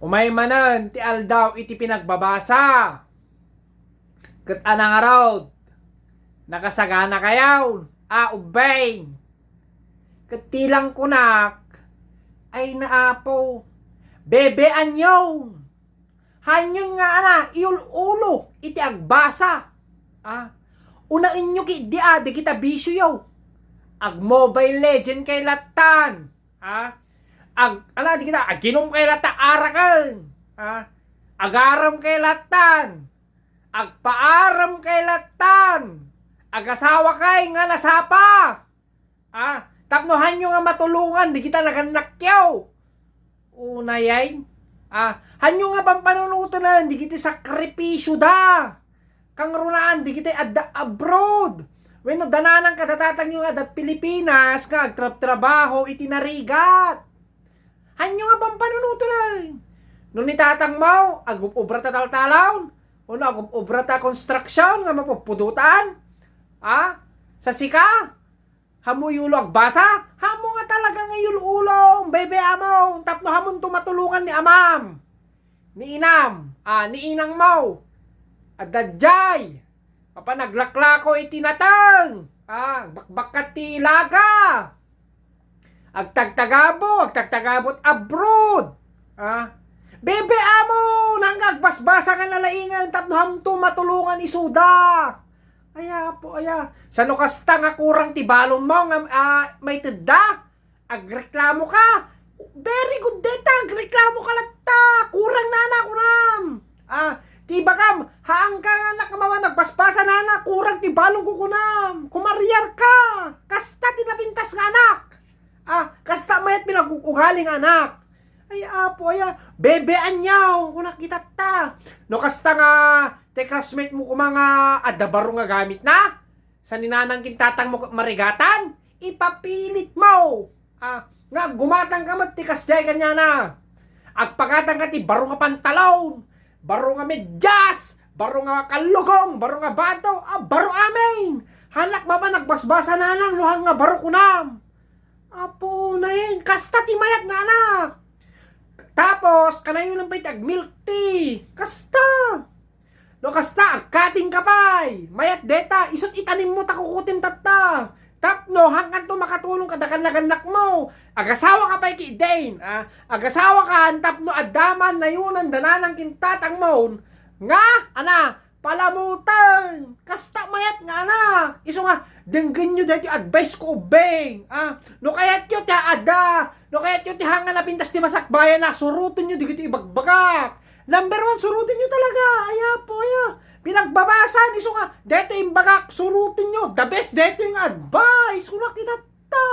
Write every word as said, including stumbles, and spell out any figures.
Umay manen ti aldaw iti pinagbabasa. Ket a nangarud, nakasaganakayon a ubbing. Ket ti langkunak, ay na Apo, bebeanyo. Hanyon nga ana, iyul-ulo iti agbasa. Ah, unaenyo ketdi a dagita bisioyo. Ag Mobile Legend kay lattan. Ah, ag, ala, dagita, aginum kay latta araken. Ah, agarem kay lattan. Agpaarem kay lattan. Agasawa kay nga nasapa. Ah, tapno hanyo nga matulongan dagita nagannakyo. Unay ay, ah, hanyo nga pampanunoten dagiti sakripisio da. Kangrunaan dagiti adda abroad. Wenno dananang kadatatangyo nga adda Pilipinas nga agtrabtrabaho iti narigat. Hanyo nga pampanunoten ay. No ni tatangmo, agub-obra ta taltalon, wenno agub-obra ta construction nga mapuppudotan, ah, sa sika, Hammo iyulo agbasa? Hammo nga talaga nga iyul-ulo, bebe amo, tapno hamonto matulongan ni amam, ni inam, ah, ni inangmo. Adda jay, mapan aglaklako iti nateng, ah, bakbakkat ti ilaga. Agtagtagabo, agtagtagabot abroad. Ah, bebe amo, nang agbasbasa nga nalaingan tapno hamto matulongan isuda. Aya, apo, aya. Sano kasta nga kurang ti balonmo nga, ah, maitedda? Agreklamo ka? Very good deta, agreklamo ka latta. Kurang na anak, kunam. Ah, ti ibagam, haan ka nga anak nga mawa nagbasbasa nana, kurang ti balon ko kunam. Kumariar ka. Kasta ti napintas nga anak. Ah, kasta mayat pinag-ugali nga anak. Ay, apo, aya. Bebe, anyaw, kunak itatta. No kasta nga, ti classmate mo kuma nga adda baro nga gamit na? Sa ni nanang ken tatang mo marigatan? Ipapilit mo. Ah, nga aggumatang ka met ti kasdiay kaniana. Agpakatang ka ti baro nga pantalon, baro nga medyas, baro nga kallugong, baro nga bato, ah, baro amin. Hanak mapan nagbasbasa nanang no haan nga baro kunam. Apo, nain, kasta ti mayat nga anak. Tapos, kanayon lang pay ti ag-milk tea. Kasta. No kasta, agkating ka pay. Mayat deta, isut' itanimmo ta kukutim tatta. Tapno, hangkanto makatulong ka dakan nagannakmo. Agasawa ka pay ki Dane, ah. Agasawa ka, tapno adda man nayonan da nanang ken tatangmo. Nga, ana, palamuten. Kasta mayat nga anak. Isu nga, denggenyo daytoy advice ko, ubbing. Ah, no kayatyo ti adda, no kayatyo ti hanga napintas ti masakbayan na, surotenyo dagiti ibagbagak. Number one, surotenyo talaga. Aya po, aya. Pinagbabasan, isu nga, daytoy imbagak, surotenyo. The best, daytoy nga advice. Kunak itatta.